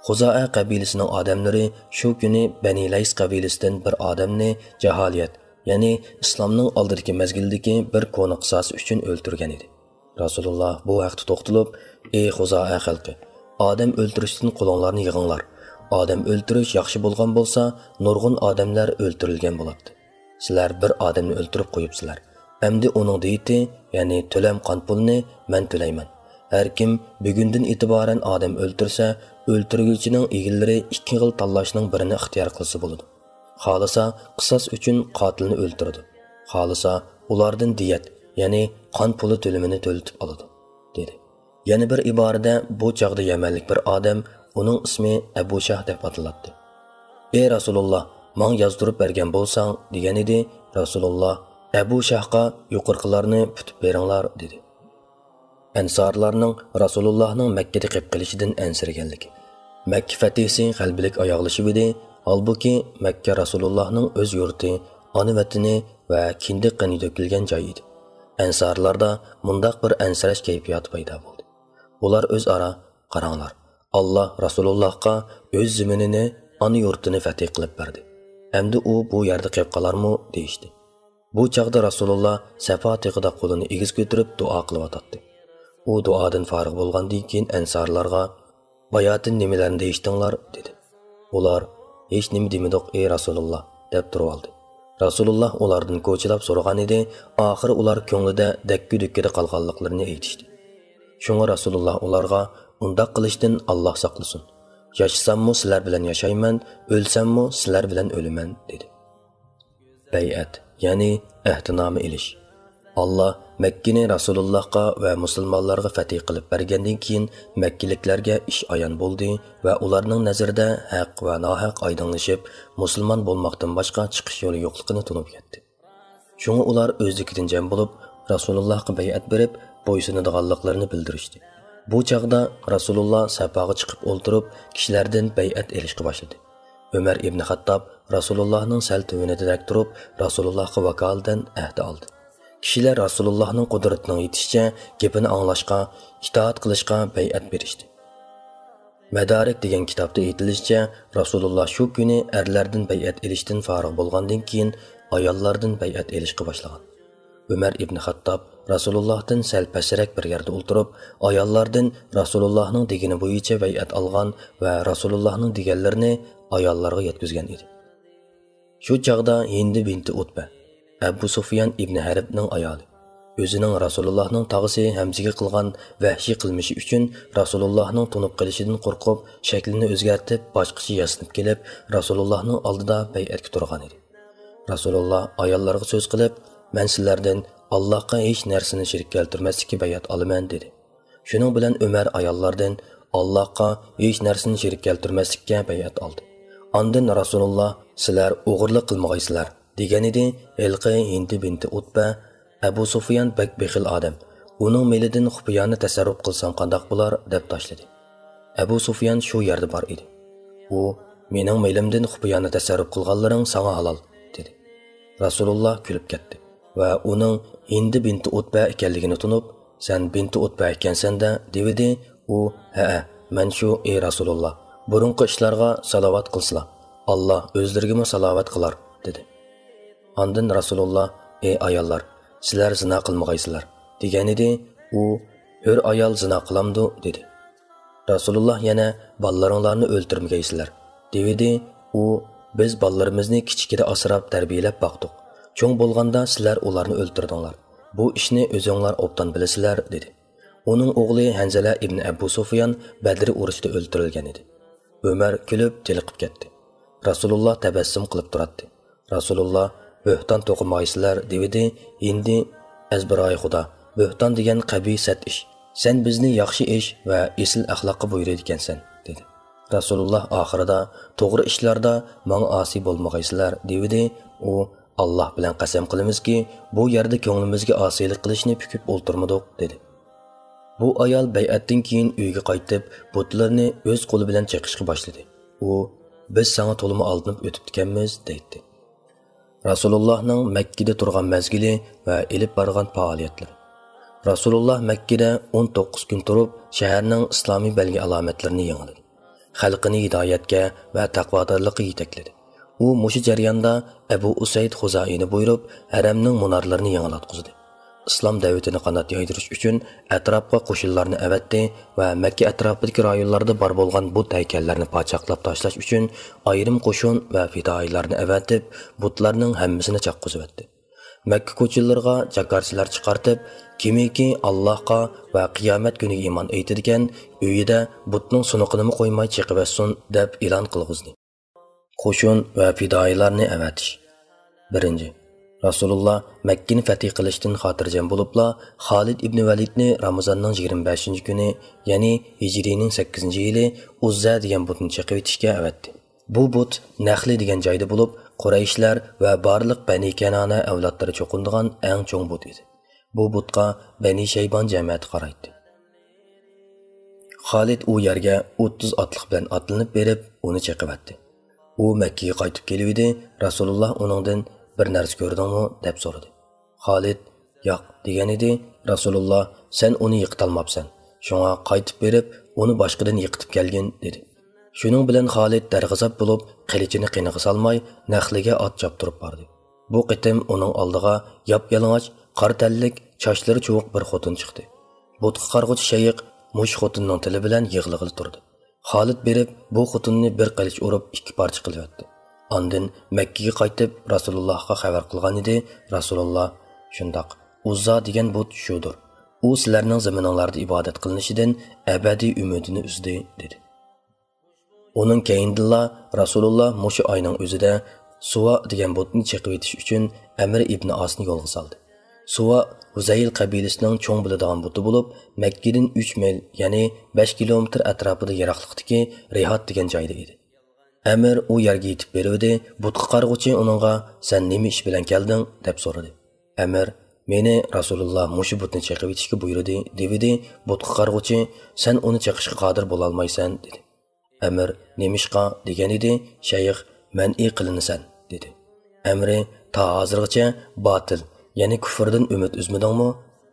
خۇزائە قەبىلىسىنىڭ ئادەملىرى شۇ كۈنى بەنى لەيس قەبىلىسىدىن بىر ئادەمنى جاھالىيەت، يەنى ئىسلامنىڭ ئالدىدىكى مەزگىلدىكى بىر كونا قىساسى ئۈچۈن ئۆلتۈرگەن ئىدى. رەسۇلۇللاھ بۇ ھەقتە توختىلىپ: «ئەي خۇزائە خەلقى، ئادەم ئۆلتۈرۈشتىن قولۇڭلارنى يىغىڭلار. ئادەم ئۆلتۈرۈش ياخشى بولغان بولسا، نۇرغۇن ئادەملەر ئۆلتۈرۈلگەن بولاتتى. سىلەر بىر ئادەمنى ئۆلتۈرۈپ قويۇپسىلەر. ئەمدى ئۇنىڭ دىيىتى، يەنى تۆلەم قان پۇلىنى مەن تۆلەيمەن. ھەر كىم بۈگۈندىن ئېتىبارەن ئادەم ئۆلتۈرسە، ئۆلتۈرگۈچىنىڭ ئىگىلىرى ئىككى خىل تاللاشنىڭ بىرىنى ئىختىيار قىلسا بولىدۇ. خالىسا قىساس ئۈچۈن قاتىلنى ئۆلتۈرىدۇ، خالىسا ئۇلاردىن دىيەت، يەنى قان پۇلى تۆلىمىنى تۆلىتىپ ئالىدۇ» دېدى. يەنە بىر ئىبارىدە بۇ چاغدا يەمەنلىك بىر ئادەم، ئۇنىڭ ئىسمى ئەبۇ شاھ دەپ ئاتىلاتتى. «ئەي رەسۇلۇللاھ، ماڭا يازدۇرۇپ بەرگەن بولساڭ» دېگەن ئىدى. رەسۇلۇللاھ: «ئەبۇ شاھقا يۇقىرىقىلارنى پۈتۈپ بېرىڭلار» دېدى. ئەنسارلارنىڭ رەسۇلۇللاھنىڭ مەككىدە قېلىپ قېلىشىدىن ئەنسىرىگەنلىكى. مەككە فەتھىسى غەلىبىلىك ئاياغلىشىۋىدى، ھالبۇكى، مەككە رەسۇلۇللاھنىڭ ئۆز يۇرتى، ئانا ۋەتىنى ۋە كىندىك قېنى تۆكۈلگەن جاي ئىدى. ئەنسارلاردا مۇنداق بىر ئەنسىرەش كەيپىياتى پەيدا بولدى. ئۇلار ئۆزئارا: «قاراڭلار، ئاللاھ رەسۇلۇللاھقا ئۆز زېمىنىنى، ئانا يۇرتىنى فەتھى قىلىپ بەردى. ئەمدى ئۇ بۇ يەردە قېلىپ قالارمۇ؟» دېيىشتى. بۇ چاغدا رەسۇلۇللاھ سەپا تېغىدا قولىنى ئېگىز كۆتۈرۈپ دۇئا قىلىۋاتاتتى. ئۇ دۇئادىن فارىغ بولغاندىن كېيىن ئەنسارلارغا: «باياتىن نېمىلەرنى دېيىشتىڭلار؟» دېدى. ئۇلار: «ھېچنېمە دېمىدۇق، ئەي رەسۇلۇللاھ» دەپ تۇرۇۋالدى. رەسۇلۇللاھ ئۇلاردىن كوچىلاپ سورىغانىدى، ئاخىرى ئۇلار كۆڭلىدە دەككە-دۈككىدە قالغانلىقلىرىنى ئېيتىشتى. شۇڭا رەسۇلۇللاھ ئۇلارغا: «ئۇنداق قىلىشتىن ئاللاھ ساقلىسۇن. ياشىساممۇ سىلەر بىلەن ياشايمەن، ئۆلسەممۇ سىلەر بىلەن ئۆلىمەن» دېدى. بەيئەت، يەنى ئەھدىنامە ئېلىش. ئاللاھ مەككىنى رەسۇلۇللاھقا ۋە مۇسۇلمانلارغا فەتھى قىلىپ بەرگەندىن كېيىن، مەككىلىكلەرگە ئىش ئايان بولدى ۋە ئۇلارنىڭ نەزىرىدە ھەق ۋە ناھەق ئايدىڭلىشىپ، مۇسۇلمان بولماقتىن باشقا چىقىش يولى يوقلۇقىنى تونۇپ يەتتى. شۇڭا ئۇلار ئۆزلۈكىدىن جەم بولۇپ، رەسۇلۇللاھقا بەيئەت بېرىپ، بويسۇنىدىغانلىقلىرىنى بىلدۈرۈشتى. بۇ چاغدا رەسۇلۇللا سەپاغا چىقىپ ئولتۇرۇپ، كىشىلەردىن بەيئەت ئېلىشقا باشلىدى. ئۆمەر ئىبنى خەتتاب رەسۇلۇللانىڭ سەل تۆۋىنىدىرەك تۇرۇپ، رەسۇلۇللاغا ۋاكالىتەن ئەھدە ئالدى. كىشىلەر رەسۇلۇللانىڭ قۇدرىتىنىڭ يېتىشىچە گېپىنى ئاڭلاشقا، ئىتائەت قىلىشقا بەيئەت بېرىشتى. مەدارىك دېگەن كىتابتا ئېيتىلىشىچە، رەسۇلۇللا شۇ كۈنى ئەرلەردىن بەيئەت ئېلىشتىن فارىغ بولغاندىن كېيىن، ئاياللاردىن بەيئەت ئېلىشقا باشلىغان. ئۆمەر ئىبنى خەتتاب رەسۇلۇللاھتىن سەل پەسرەك بىر يەردە ئولتۇرۇپ، ئاياللاردىن رەسۇلۇللاھنىڭ دېگىنى بويىچە بەيئەت ئالغان ۋە رەسۇلۇللاھنىڭ دېگەنلىرىنى ئاياللارغا يەتكۈزگەن ئىدى. شۇ چاغدا ھىندى بىنتى ئۇتبە، ئەبۇ سۇفيان ئىبنى ھەربنىڭ ئايالى، ئۆزىنىڭ رەسۇلۇللاھنىڭ تاغىسى ھەمزىگە قىلغان ۋەھشىي قىلمىشى ئۈچۈن رەسۇلۇللاھنىڭ تونۇپ قېلىشىدىن قورقۇپ، شەكلىنى ئۆزگەرتىپ، باشقىچە ياسىنىپ كېلىپ، رەسۇلۇللاھنىڭ ئالدىدا بەيئەتكە تۇرغان ئىدى. رەسۇلۇللا ئاياللارغا سۆز قىلىپ، «مەن سىلەردىن ئاللاھقا ھېچ نەرسىنى شېرىك كەلتۈرمەسلىككە بەيئەت ئالىمەن» دېدى. شۇنىڭ بىلەن ئۆمەر ئاياللاردىن ئاللاھقا ھېچ نەرسىنى شېرىك كەلتۈرمەسلىككە بەيئەت ئالدى. ئاندىن رەسۇلۇللا، «سىلەر ئوغرىلىق قىلمىغايسىلەر» دېگەنىدى. ھېلىقى ھىندى بىنتى ئۇتبە، «ئەبۇ سۇفيان بەك بېخىل ئادەم، ئۇنىڭ مېلىدىن خۇپىيانە تەسەررۇپ قىلسام قانداق بولار؟» دەپ تاشلىدى. ئەبۇ سۇفيان شۇ يەردە بار ئىدى. ئۇ، «مېنىڭ مېلىمدىن خۇپىيانە تەسەررۇپ قىلغانلىرىڭ ساڭا ھالال» دېدى. رەسۇلۇللا كۈلۈپ كەتتى ۋە ئۇنىڭ ھىندى بىنتى ئۇتبە ئىكەنلىكىنى تونۇپ، «سەن بىنتى ئۇتبە ئىكەنسەن-دە» دېۋىدى. ئۇ، «ھەئە، مەن شۇ، ئەي رەسۇلۇللا، بۇرۇنقى ئىشلارغا سالاۋات قىلسىلا، ئاللا ئۆزلىرىگىمۇ سالاۋات قىلار» دېدى. ئاندىن رەسۇلۇللا، «ئەي ئاياللار، سىلەر زىنا قىلمىغايسىلەر» دېگەنىدى. ئۇ، «ھۆر ئايال زىنا قىلامدۇ؟» دېدى. رەسۇلۇللا يەنە، «بالىلىرىڭلارنى ئۆلتۈرمىگەيسىلەر» دېۋىدى. ئۇ، «بىز بالىلىرىمىزنى كىچىكىدە ئاسراپ تەربىيەلەپ باقتۇق. چوڭ بولغاندا سىلەر ئۇلارنى ئۆلتۈردۈڭلار. بۇ ئىشنى ئۆزۈڭلار ئوبدان بىلىسىلەر» دېدى. ئۇنىڭ ئوغلى ھەنزەلە ئىبنى ئەبۇ سۇفيان بەدر ئۇرۇشىدا ئۆلتۈرۈلگەن ئىدى. ئۆمەر كۈلۈپ جېلىقىپ كەتتى. رەسۇلۇللا تەبەسسۇم قىلىپ تۇراتتى. رەسۇلۇللا، «بۆھتان توقۇمايسىلەر» دېۋىدى. ھىندى، «ئەزبىراي خۇدا، بۆھتان دېگەن قەبىھ سەت ئىش. سەن بىزنى ياخشى ئىش ۋە ئېسىل ئەخلاققا بۇيرۇيدىكەنسەن» دېدى. رەسۇلۇللا ئاخىرىدا، «توغرا ئىشلاردا ماڭا ئاسىي بولمىغايسىلەر» دېۋىدى. ئۇ، «ئاللا بىلەن قەسەم قىلىمىزكى، بۇ يەردە كۆڭلىمىزگە ئاسىيلىق قىلىشنى پۈكۈپ ئولتۇرمىدۇق» دېدى. بۇ ئايال بەيئەتتىن كېيىن ئۆيىگە قايتىپ، بۇتلىرىنى ئۆز قولى بىلەن چېقىشقا باشلىدى. ئۇ، «بىز ساڭا تولىمۇ ئالدىنىپ ئۆتۈپتىكەنمىز» دەيتتى. رەسۇلۇللانىڭ مەككىدە تۇرغان مەزگىلى ۋە ئېلىپ بارغان پائالىيەتلىرى. رەسۇلۇللا مەككىدە ئون توققۇز كۈن تۇرۇپ، شەھەرنىڭ ئىسلامىي بەلگە ئالامەتلىرىنى يېڭىلىدى. خەلقىنى ھىدايەتكە ۋە تەقۋادارلىققا يېتەكلىدى. ئۇ مۇشۇ جەرياندا ئەبۇ ئۇسەيد خۇزائىنى بۇيرۇپ، ھەرەمنىڭ مۇنارلىرىنى يېڭىلاتقۇزدى. ئىسلام دەۋىتىنى قانات يايدۇرۇش ئۈچۈن ئەتراپقا قوشۇنلارنى ئەۋەتتى ۋە مەككە ئەتراپىدىكى رايونلاردا بار بولغان بۇت ھەيكەللەرنى پاچاقلاپ تاشلاش ئۈچۈن ئايرىم قوشۇن ۋە پىدائىيلارنى ئەۋەتىپ، بۇتلارنىڭ ھەممىسىنى چاققۇزۇۋەتتى. مەككە كوچىلىرىغا جاكارچىلار چىقارتىپ، «كىمكى ئاللاھقا ۋە قىيامەت كۈنىگە ئىمان ئېيتىدىكەن، ئۆيىدە بۇتنىڭ سۇنۇقىنىمۇ قويماي چېقىۋەتسۇن» دەپ ئېلان قىلغۇزدى. قوشۇن ۋە پىدائىيلارنى ئەۋەتىش. بىرىنچى، رەسۇلۇللا مەككىنى فەتھى قىلىشتىن خاتىرجەم بولۇپلا، خالىد ئىبنى ۋەلىدنى رامىزاننىڭ يىگىرمە بەشىنچى كۈنى، يەنى ھىجرىينىڭ سەككىزىنچى يىلى ئۇززە دېگەن بۇتنى چېقىۋېتىشكە ئەۋەتتى. بۇ بۇت نەخلى دېگەن جايدا بولۇپ، قۇرەيشلەر ۋە بارلىق بەنى كەنانە ئەۋلادلىرى چوقۇنىدىغان ئەڭ چوڭ بۇت ئىدى. بۇ بۇتقا بەنى شەيبان جەمەتى قارايتتى. خالىد ئۇ يەرگە ئوتتۇز ئاتلىق بىلەن ئاتلىنىپ بېرىپ، ئۇنى چېقىۋەتتى. ئۇ مەككىگە قايتىپ كېلىۋىدى، رەسۇلۇللا ئۇنىڭدىن، «بىر نەرسە كۆردۈڭمۇ؟» دەپ سورىدى. خالىد، «ياق» دېگەنىدى. رەسۇلۇللا، «سەن ئۇنى يىقىتالماپسەن، شۇڭا قايتىپ بېرىپ، ئۇنى باشقىدىن يىقىتىپ كەلگىن» دېدى. شۇنىڭ بىلەن خالىد دەرغىزاپ بولۇپ، قىلىچىنى قېنىغا سالماي، نەخلىگە ئات چاپتۇرۇپ باردى. بۇ قېتىم ئۇنىڭ ئالدىغا ياپيالىڭاچ، قارا تەنلىك، چاچلىرى چۇۋۇق بىر خوتۇن چىقتى. بۇتقا قارىغۇچى شەيخ مۇشۇ خوتۇننىڭ تىلى بىلەن يىغلىغىلى تۇردى. خالىد بېرىپ، بۇ خوتۇننى بىر قىلىچ ئۇرۇپ، ئىككى پارچە قىلىۋەتتى. ئاندىن مەككىگە قايتىپ، رەسۇلۇللاھقا خەۋەر قىلغانىدى. رەسۇلۇللا، «شۇنداق، ئۇززا دېگەن بۇت شۇدۇر. ئۇ سىلەرنىڭ زېمىنىڭلاردا ئىبادەت قىلىنىشىدىن ئەبەدىي ئۈمىدىنى ئۈزدى» دېدى. ئۇنىڭ كەينىدىنلا رەسۇلۇللا مۇشۇ ئاينىڭ ئۆزىدە سۇۋا دېگەن بۇتنى چېقىۋېتىش ئۈچۈن ئەمر ئىبنى ئاسنى يولغا سالدى. سۇۋا ھۇزەيل قەبىلىسىنىڭ چوڭ بىلىدىغان بۇتى بولۇپ، مەككىدىن ئۈچ مىل، يەنى بەش كىلومېتىر ئەتراپىدا يىراقلىقتىكى رىھات دېگەن جايدا ئىدى. ئەمر ئۇ يەرگە يېتىپ بېرىۋىدى، بۇتقا قارىغۇچى ئۇنىڭغا، «سەن نېمە ئىش بىلەن كەلدىڭ؟» دەپ سورىدى. ئەمر، مېنى رەسۇلۇللا مۇشۇ بۇتنى چېقىۋېتىشكە بۇيرۇدى، دېۋىدى. بۇتقا قارىغۇچى، سەن ئۇنى چېقىشقا قادىر بولالمايسەن، دېدى. ئەمىر، نېمىشقا؟ دېگەنىدى. شەيخ، مەنئى قىلىنىسەن، دېدى. ئەمرى، تا ھازىرغىچە باتىل، يەنى كۇفۇردىن ئۈمىد ئۈزمىدىڭمۇ؟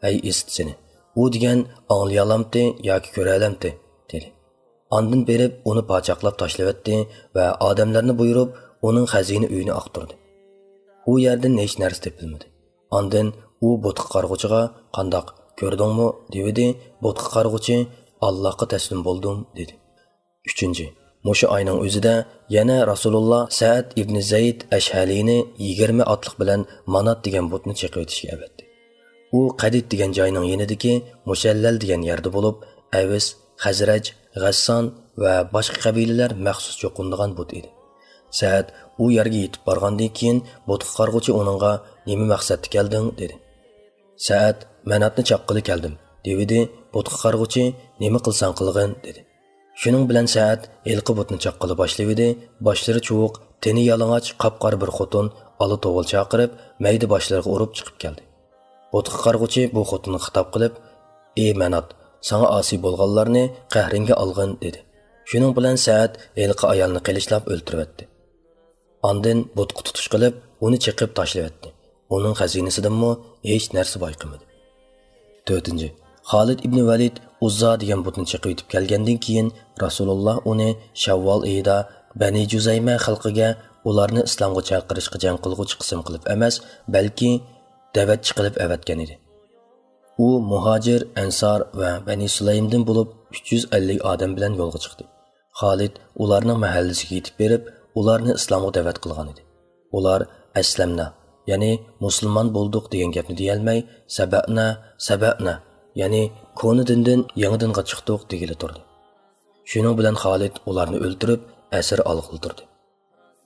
ھەي ئىسىت سېنى! ئۇ دېگەن ئاڭلىيالامتى ياكى كۆرەلەمتى؟ دېدى. ئاندىن بېرىپ ئۇنى پاچاقلاپ تاشلىۋەتتى ۋە ئادەملەرنى بۇيرۇپ ئۇنىڭ خەزىنە ئۆيىنى ئاختۇردى. ئۇ يەردىن ھېچ نەرسە تېپىلمىدى. ئاندىن ئۇ بۇتقا قارىغۇچىغا، قانداق، كۆردۈڭمۇ؟ دېۋىدى. بۇتقا قارىغۇچى، ئاللاھقا تەسلىم بولدۇم، دېدى. ئۈچىنچى، مۇشۇ ئاينىڭ ئۆزىدە يەنە رەسۇلۇللا سەئەد ئىبنى زەيد ئەشھەلىنى يىگىرمە ئاتلىق بىلەن مانات دېگەن بۇتنى چېقىۋېتىشكە ئەۋەتتى. ئۇ قەدىد دېگەن جاينىڭ يېنىدىكى مۇشەللەل دېگەن يەردە بولۇپ، ئەۋس، خەزرەج، غەسسان ۋە باشقا قەبىلىلەر مەخسۇس چوقۇنىدىغان بۇت ئىدى. سەئەد ئۇ يەرگە يېتىپ بارغاندىن كېيىن، بۇتقا قارىغۇچى ئۇنىڭغا، نېمە مەقسەتتە كەلدىڭ؟ دېدى. سەئەد، ماناتنى چاققىلى كەلدىم، دېۋىدى. بۇتقا قارىغۇچى، نېمە قىلساڭ قىلغىن، دېدى. شۇنىڭ بىلەن سەئەد ھېلىقى بۇتنى چاققىلى باشلىۋىدى. باشلىرى چۇۋۇق، تېنى يالىڭاچ، قاپقارا بىر خوتۇن ئالا توۋا چاقىرىپ، مەيدە باشلىرىغا ئۇرۇپ چىقىپ كەلدى. بۇتقا قارىغۇچى بۇ خوتۇنغا خىتاب قىلىپ، ئى مانات، ساڭا ئاسىي بولغانلارنى قەھرىڭگە ئالغىن، دېدى. شۇنىڭ بىلەن سەئەد ھېلىقى ئايالنى قىلىچلاپ ئۆلتۈرۈۋەتتى. ئاندىن بۇتقا تۇتۇش قىلىپ، ئۇنى چېقىپ تاشلىۋەتتى. ئۇنىڭ خەزىنىسىدىنمۇ ھېچ نەرسە بايقىمىدى. تۆتىنچى، خالىد ئىبنى ۋەلىد ئۇززا دېگەن بۇتنى چېقىۋېتىپ كەلگەندىن كېيىن، رەسۇلۇللا ئۇنى شەۋۋال ئېيىدا بەنى جۇزەيمە خەلقىگە ئۇلارنى ئىسلامغا چاقىرىشقا جەڭ قىلغۇچى قىسىم قىلىپ ئەمەس، بەلكى دەۋەتچى قىلىپ ئەۋەتكەن ئىدى. ئۇ مۇھاجىر، ئەنسار ۋە بەنى سۇلەيمدىن بولۇپ ئۈچ يۈز ئەللىك ئادەم بىلەن يولغا چىقتى. خالىد ئۇلارنىڭ مەھەللىسىگە يېتىپ بېرىپ، ئۇلارنى ئىسلامغا دەۋەت قىلغان ئىدى. ئۇلار ئەسلەمنا، يەنى مۇسۇلمان بولدۇق دېگەن گەپنى دېيەلمەي، سەبەئنا، سەبەئنا، يەنى كونا دىندىن يېڭى دىنغا چىقتۇق دېگىلى تۇردى. شۇنىڭ بىلەن خالىد ئۇلارنى ئۆلتۈرۈپ، ئەسىر ئالغىلى تۇردى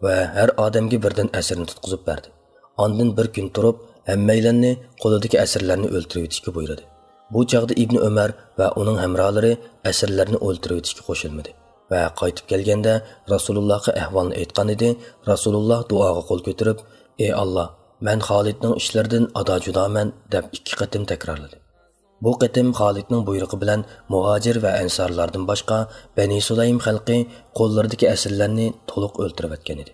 ۋە ھەر ئادەمگە بىردىن ئەسىرنى تۇتقۇزۇپ بەردى. ئاندىن بىر كۈن تۇرۇپ، ھەممەيلەننى قولىدىكى ئەسىرلەرنى ئۆلتۈرۈۋېتىشكە بۇيرۇدى. بۇ چاغدا ئىبنى ئۆمەر ۋە ئۇنىڭ ھەمراھلىرى ئەسىرلەرنى ئۆلتۈرۈۋېتىشكە قوشۇلمىدى ۋە قايتىپ كەلگەندە رەسۇلۇللاھقا ئەھۋالنى ئېيتقان ئىدى. رەسۇلۇللاھ دۇئاغا قول كۆتۈرۈپ، ئى ئاللاھ، مەن خالىدنىڭ ئىشلىرىدىن ئادا جۇدامەن، دەپ ئىككى قېتىم تەكرارلىدى. بۇ قېتىم خالىدنىڭ بۇيرۇقى بىلەن مۇھاجىر ۋە ئەنسارلاردىن باشقا بەنى سۇلەيم خەلقى قوللىرىدىكى ئەسىرلەرنى تولۇق ئۆلتۈرۈۋەتكەن ئىدى.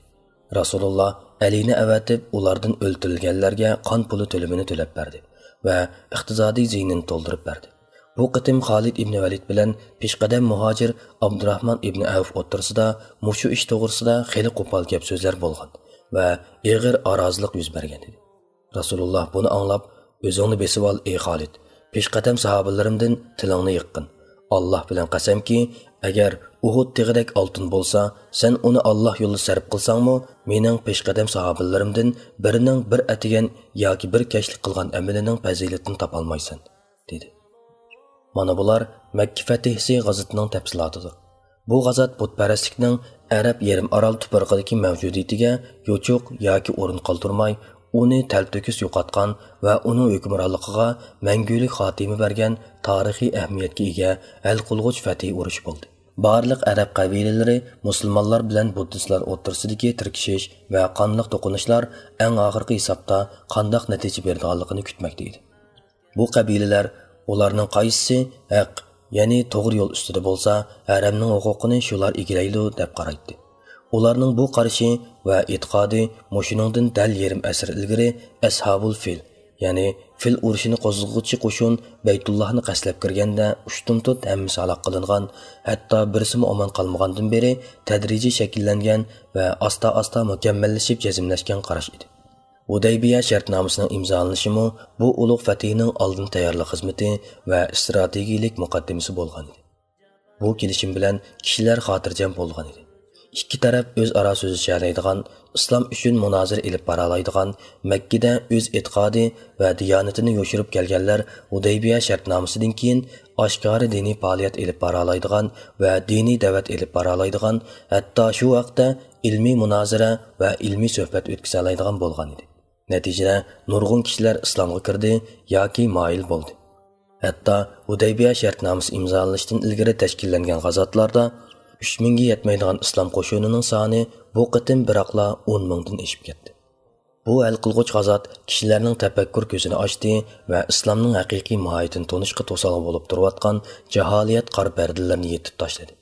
رەسۇلۇللا ئەلىنى ئەۋەتىپ، ئۇلاردىن ئۆلتۈرۈلگەنلەرگە قان پۇلى تۆلىمىنى تۆلەپ بەردى ۋە ئىقتىسادىي زىيىنىنى تولدۇرۇپ بەردى. بۇ قېتىم خالىد ئىبنى ۋەلىد بىلەن پېشقەدەم مۇھاجىر ئابدۇراھمان ئىبنى ئەۋف ئوتتۇرىسىدا مۇشۇ ئىش توغرىسىدا خېلى قوپال گەپ سۆزلەر بولغان ۋە ئېغىر ئارازىلىق يۈز بەرگەن ئىدى. رەسۇلۇللا بۇنى ئاڭلاپ، ئۆزۈڭنى بېسىۋال، ئى خالىد! پېشقەدەم ساھابىلىرىمدىن تىلىڭنى يىغقىن. ئاللاھ بىلەن قەسەمكى، ئەگەر ئۇھۇد تېغىدەك ئالتۇن بولسا، سەن ئۇنى ئاللاھ يولىدا سەرپ قىلساڭمۇ، مېنىڭ پېشقەدەم ساھابىلىرىمدىن بىرىنىڭ بىر ئەتىگەن ياكى بىر كەچلىك قىلغان ئەمىلىنىڭ پەزىلىتىنى تاپالمايسەن، دېدى. مانا بۇلار مەككە فەتھىسى غازىتىنىڭ تەپسىلاتىدۇر. بۇ غازات بۇتپەرەسلىكنىڭ ئەرەب يېرىم ئارال تۇپرىقىدىكى مەۋجۇدىيىتىگە يوچۇق ياكى ئورۇن قالدۇرماي، ئۇنى تەلتۆكۈس يوقاتقان ۋە ئۇنىڭ ھۆكۈمرانلىقىغا مەڭگۈلۈك خاتىمە بەرگەن تارىخىي ئەھمىيەتكە ئىگە ھەل قىلغۇچ فەتھىي ئۇرۇشى بولدى. بارلىق ئەرەب قەبىلىلىرى مۇسۇلمانلار بىلەن بۇددىستلار ئوتتۇرىسىدىكى تىركىشىش ۋە قانلىق توقۇنۇشلار ئەڭ ئاخىرقى ھېسابتا قانداق نەتىجە بېرىدىغانلىقىنى كۈتمەكتە ئىدى. بۇ قەبىلىلەر ئۇلارنىڭ قايسىسى ھەق، يەنى توغرا يول ئۈستىدە بولسا، ھەرەمنىڭ ھوقۇقىنى شۇلار ئىگىلەيدۇ، دەپ قارايتتى. ئۇلارنىڭ بۇ قارىشى ۋە ئېتىقادى مۇشۇنىڭدىن دەل يېرىم ئەسىر ئىلگىرى ئەسھابۇل فىل، يەنى فىل ئۇرۇشىنى قوزغىغۇچى قوشۇن بەيتۇللاھنى قەستلەپ كىرگەندە ئۇشتۇمتۇت ھەممىسى ھالاك قىلىنغان، ھەتتا بىرسىمۇ ئامان قالمىغاندىن بېرى تەدرىجىي شەكىللەنگەن ۋە ئاستا-ئاستا مۇكەممەللىشىپ جەزملەشكەن قاراش ئىدى. ھۇدەيبىيە شەرتنامىسىنىڭ ئىمزالىنىشىمۇ بۇ ئۇلۇغ فەتھىنىڭ ئالدىن تەييارلىق خىزمىتى ۋە ئىستراتېگىيىلىك مۇقەددىمىسى بولغان ئىدى. بۇ كېلىشىم بىلەن كىشىلەر خاتىرجەم بولغان ئىدى. ئىككى تەرەپ ئۆزئارا سۆزلىشەلەيدىغان، ئىسلام ئۈچۈن مۇنازىرە ئېلىپ بارالايدىغان، مەككىدە ئۆز ئېتىقادى ۋە دىيانىتىنى يوشۇرۇپ كەلگەنلەر ھۇدەيبىيە شەرتنامىسىدىن كېيىن ئاشكارا دىنىي پائالىيەت ئېلىپ بارالايدىغان ۋە دىنىي دەۋەت ئېلىپ بارالايدىغان، ھەتتا شۇ ھەقتە ئىلمىي مۇنازىرە ۋە ئىلمىي سۆھبەت ئۆتكۈزەلەيدىغان بولغان ئىدى. نەتىجىدە، نۇرغۇن كىشىلەر ئىسلامغا كىردى ياكى مايىل بولدى. ھەتتا ھۇدەيبىيە شەرتنامىسى ئىمزالىنىشتىن ئىلگىرى تەشكىللەنگەن غازاتلاردا ئۈچ مىڭگە يەتمەيدىغان ئىسلام قوشۇنىنىڭ سانى بۇ قېتىم بىراقلا ئون مىڭدىن ئېشىپ كەتتى. بۇ ھەل قىلغۇچ غازات كىشىلەرنىڭ تەپەككۇر كۆزىنى ئاچتى ۋە ئىسلامنىڭ ھەقىقىي ماھىيىتىنى تونۇشقا توسالغۇ بولۇپ تۇرۇۋاتقان جاھالىيەت قارا پەردىلىرىنى يېتىپ تاشلىدى.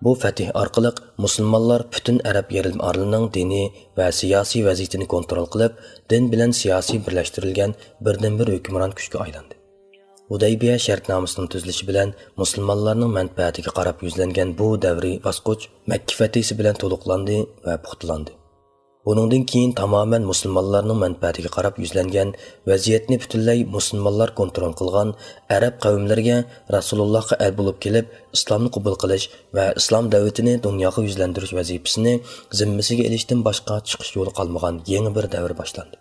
بۇ فەتھ ئارقىلىق مۇسۇلمانلار پۈتۈن ئەرەب يېرىم ئارىلىنىڭ دىنىي ۋە سىياسىي ۋەزىيىتىنى كونترول قىلىپ، دىن بىلەن سىياسىي بىرلەشتۈرۈلگەن بىردىنبىر ھۆكۈمران كۈچكە ئايلاندى. ھۇدەيبىيە شەرتنامىسىنىڭ تۈزۈلۈشى بىلەن مۇسۇلمانلارنىڭ مەنپەئەتىگە قاراپ يۈزلەنگەن بۇ دەۋرىي باسقۇچ مەككە فەتھىسى بىلەن تولۇقلاندى ۋە پۇختىلاندى. بۇنىڭدىن كېيىن تامامەن مۇسۇلمانلارنىڭ مەنپەئەتىگە قاراپ يۈزلەنگەن، ۋەزىيەتنى پۈتۈنلەي مۇسۇلمانلار كونترول قىلغان ئەرەب قەۋملىرىگە رەسۇلۇللاھقا ئەل بولۇپ كېلىپ، ئىسلامنى قوبۇل قىلىش ۋە ئىسلام دەۋىتىنى دۇنياغا يۈزلەندۈرۈش ۋەزىپىسىنى زىممىسىگە ئېلىشتىن باشقا چىقىش يولى قالمىغان يېڭى بىر دەۋر باشلاندى.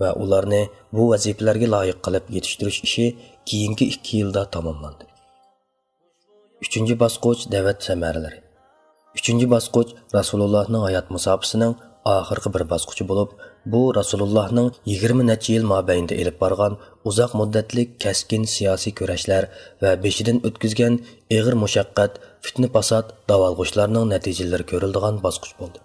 ۋە ئۇلارنى بۇ ۋەزىپىلەرگە لايىق قىلىپ يېتىشتۈرۈش ئىشى كېيىنكى ئىككى يىلدا تاماملاندى. ئۈچىنچى باسقۇچ، دەۋەت سەمەرىلىرى. ئۈچىنچى باسقۇچ رەسۇلۇللاھنىڭ ھايات مۇساپىسىنىڭ ئاخىرقى بىر باسقۇچى بولۇپ، بۇ رەسۇلۇللاھنىڭ يىگىرمە نەچچە يىل مابەينىدە ئېلىپ بارغان ئۇزاق مۇددەتلىك كەسكىن سىياسىي كۈرەشلەر ۋە بېشىدىن ئۆتكۈزگەن ئېغىر مۇشەققەت، پىتنە-پاسات، داۋالغۇشلارنىڭ نەتىجىلىرى كۆرۈلىدىغان باسقۇچ بولدى.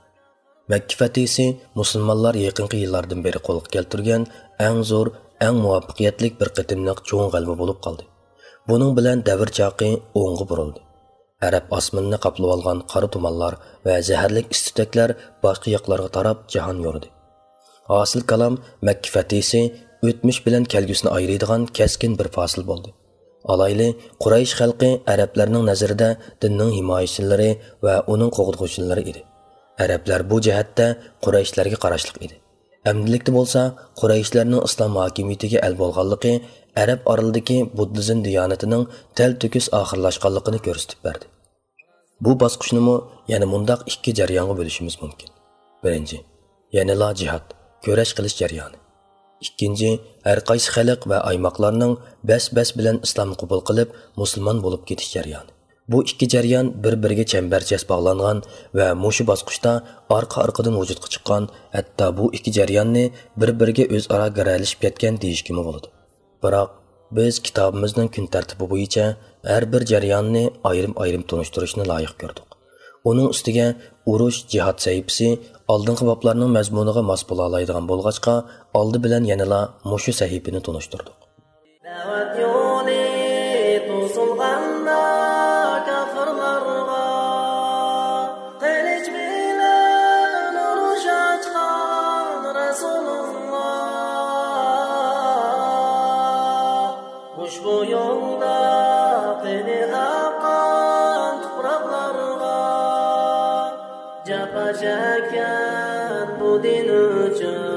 مەككە فەتھىسى مۇسۇلمانلار يېقىنقى يىللاردىن بېرى قولغا كەلتۈرگەن ئەڭ زور، ئەڭ مۇۋەپپەقىيەتلىك بىر قېتىملىق چوڭ غەلىبە بولۇپ قالدى. بۇنىڭ بىلەن دەۋر چاقى ئوڭغا بۇرۇلدى. ئەرەب ئاسمىنىنى قاپلىۋالغان قارا تۇمانلار ۋە زەھەرلىك ئىس-تۈتەكلەر باشقا ياقلارغا تاراپ جاھان يورۇدى. ھاسىل كالام، مەككە فەتھىسى ئۆتمۈش بىلەن كەلگۈسىنى ئايرىيدىغان كەسكىن بىر پاسىل بولدى. ئالايلى، قۇرەيش خەلقى ئەرەبلەرنىڭ نەزىرىدە دىننىڭ ھىمايىچىلىرى ۋە ئۇنىڭ قوغدىغۇچىلىرى ئىدى. ئەرەبلەر بۇ جەھەتتە قۇرەيشلەرگە قاراشلىق ئىدى. ئەمدىلىكتە بولسا، قۇرەيشلەرنىڭ ئىسلام ھاكىمىيىتىگە ئەل بولغانلىقى ئەرەب ئارىلىدىكى بۇددىزم دىيانىتىنىڭ تەلتۆكۈس ئاخىرلاشقانلىقىنى كۆرسىتىپ بەردى. بۇ باسقۇچنىمۇ يەنە مۇنداق ئىككى جەريانغا بۆلۈشىمىز مۇمكىن. بىرىنچى، يەنىلا جىھاد، كۈرەش قىلىش جەريانى. ئىككىنچى، ھەر قايسى خەلق ۋە ئايماقلارنىڭ بەس-بەس بىلەن ئىسلامنى قوبۇل قىلىپ، مۇسۇلمان بولۇپ كېتىش جەريانى. بۇ ئىككى جەريان بىر-بىرىگە چەمبەرچاس باغلانغان ۋە مۇشۇ باسقۇچتا ئارقا-ئارقىدىن ۋۇجۇدقا چىققان، ھەتتا بۇ ئىككى جەرياننى بىر-بىرىگە ئۆزئارا گىرەلىشىپ كەتكەن دېيىشكىمۇ بولىدۇ. بىراق، بىز كىتابىمىزنىڭ كۈن تەرتىپى بويىچە ھەر بىر جەرياننى ئايرىم-ئايرىم تونۇشتۇرۇشنى لايىق كۆردۇق. ئۇنىڭ ئۈستىگە ئۇرۇش، جىھاد سەھىپىسى ئالدىنقى بابلارنىڭ مەزمۇنىغا ماس بولالايدىغان بولغاچقا، ئالدى بىلەن يەنىلا مۇشۇ سەھىپىنى تونۇشتۇردۇق. دەۋەت يولى توسۇلغاندا كاپىرلارغا، قىلىچ بىلەن ئۇرۇش ئاچقان رەسۇلۇللا. ئۇشبۇ يولدا قېنى ئاققان تۇپراقلارغا، جاپا چەككەن بۇ دىن ئۈچۈن